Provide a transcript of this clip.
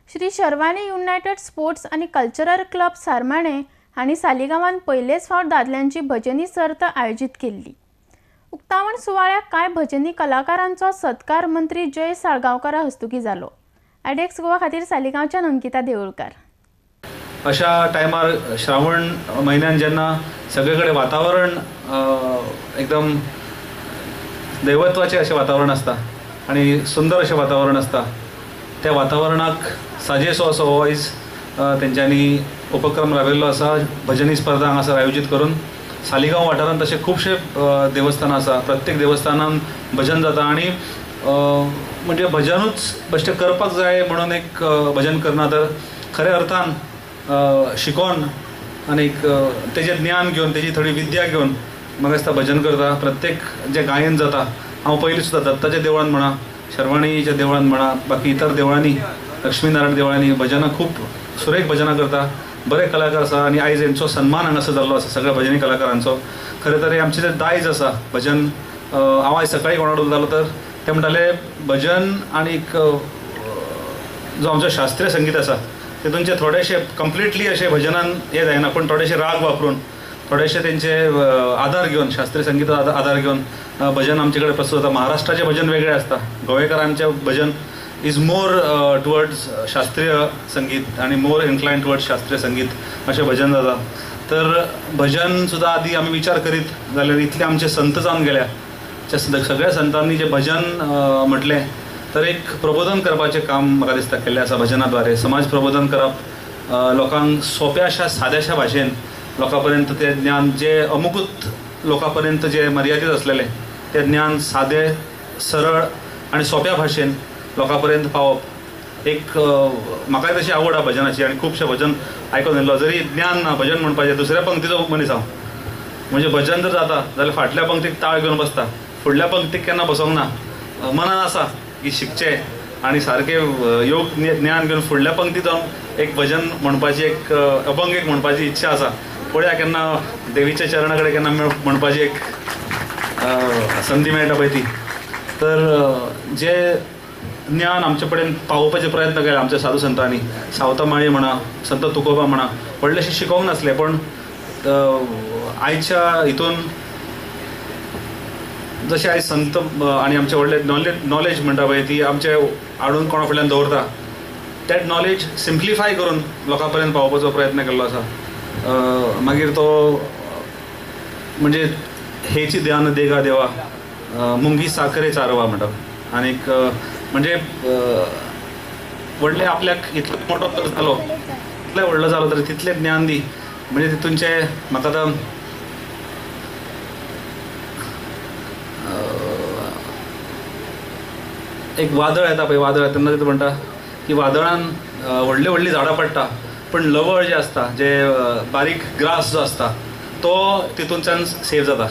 Shri Sharvani United sports आनी cultural club सारमाणे हांणी सालिगांवान पयलेच फावट दादल्यांची भजनी सर्त आयोजीत केल्ली. उक्तावण सुवाळ्याक कांय भजनी कलाकारांचो सत्कार मंत्री जय साळगांवकारा हस्तुकी जालो. आयडेक्स गोवा खातीर सालिगांवच्यान अंकिता देऊळकार. अशा टायमार श्रावण म्हयन्यान जेन्ना सगळे कडेन वातावरण एकदम दैवत्वाचें अशें वातावरण आसता आनी सुंदर अशें वातावरण आसता, त्या वातावरणाक साजेसो असो हो आयज तेंच्यांनी उपक्रम राबयल्लो आसा. भजनी स्पर्धा हांगासर आयोजीत करून सालिगांव वाठारांत तशें खुबशे देवस्थानां आसा, प्रत्येक देवस्थानान भजन जाता आनी म्हणजे भजनूच बेश्टें करपाक जाय म्हणून एक भजन करना, तर खऱ्या अर्थान शिकोन आनीक तेजें ज्ञान घेवन तेजी थोडी विद्या घेवन म्हाका दिसता भजन करता. प्रत्येक जें गायन जाता, हांव पयलीं सुद्दां दत्ताच्या देवळान म्हणा, शर्वाणीच्या देवळान म्हणा, बाकी इतर देवळांनी, लक्ष्मीनारायण देवळांनी भजनां खूब सुरेख भजनां करता, बरे कलाकार आसा आनी आयज हेंचो सन्मान हांगासर जाल्लो आसा सगळ्या भजनी कलाकारांचो. खरें तर हें आमचें जें दायज आसा भजन, हांव आयज सकाळीं कोणा उलयतालो तर ते म्हणटाले भजन आनीक जो आमचो शास्त्रीय संगीत आसा तेतूनचे थोडेशे कंप्लिटली अशें भजनान हें जायना, पूण थोडेशे राग वापरून, थोडेशे तेंचे आदार घेवन, शास्त्रीय संगीताचो आदार घेवन भजन आमचे कडेन प्रस्तूत जाता. महाराष्ट्राचें भजन वेगळें आसता, गोवेकारांचें भजन is more towards शास्त्रीय संगीत आनी मोर इन्क्लायन टुवर्ड्स शास्त्रीय संगीत अशें भजन जाता. तर भजन सुद्दां आदी आमी विचार करीत जाल्यार इतले आमचे संत जावन गेल्या, सगळ्या संतांनी जें भजन म्हटलें तर एक प्रबोधन करपाचें काम म्हाका दिसता केल्लें आसा भजना द्वारे. समाज प्रबोधन करप, लोकांक सोंप्याशा साद्याशा भाशेन लोकां पर्यंत तें ज्ञान जें अमुकूच लोकां पर्यंत जें मर्यादीत आसलेलें तें ज्ञान सादें सरळ आनी सोंप्या भाशेन लोकां पर्यंत पावप एक म्हाकाय तशी आवड आसा भजनाची आनी खुबशें भजन आयकून येयल्लो. जरी ज्ञान ना भजन म्हणपाचें, दुसऱ्या पंक्तीचो मनीस हांव, म्हणजे भजन जर जाता जाल्यार फाटल्या पंक्तीक ताळ घेवन बसता, फुडल्या पंक्तीक केन्ना बसोंक ना. मनान आसा की शिकचें आनी सारकें योग ज्ञान घेवन फुडल्या पंक्तीत जावन एक भजन म्हणपाची, एक अभंग एक म्हणपाची इच्छा आसा. पळया केन्ना देवीच्या चरणा कडेन केन्ना म्हणपाची एक संदी मेळटा पळय ती. तर जे ज्ञान आमचे कडेन पावोवपाचे प्रयत्न केले आमच्या साधू संतांनी, सावता माळी म्हणा, संत तुकोबा म्हणा, व्हडलेशें शिकोवंक नासलें, पूण आयच्या हितून जशें आयज संत आनी आमचे व्हडले नॉलेज म्हणटा पळय ती आमचे हाडून कोणा फुडल्यान दवरता, तें नॉलेज सिम्प्लिफाय करून लोकां पर्यंत पावोवपाचो प्रयत्न केल्लो आसा. मागीर तो म्हणजे हेची ध्यान देगा देवा मुंगी साखरे चारवा म्हणटा, आनीक म्हणजे व्हडले आपल्याक इतलो मोठो जालो, इतलो व्हडलो जालो तर तितलें ज्ञान दी, म्हणजे तितूनचें म्हाका आतां एक वादळ येता पळय, वादळ तेन्ना तितून म्हणटा की वादळान व्हडलीं व्हडलीं झाडां पडटा, पूण लवळ जें आसता, जे बारीक ग्रास जो आसता तो तितूनच्यान सेव जाता.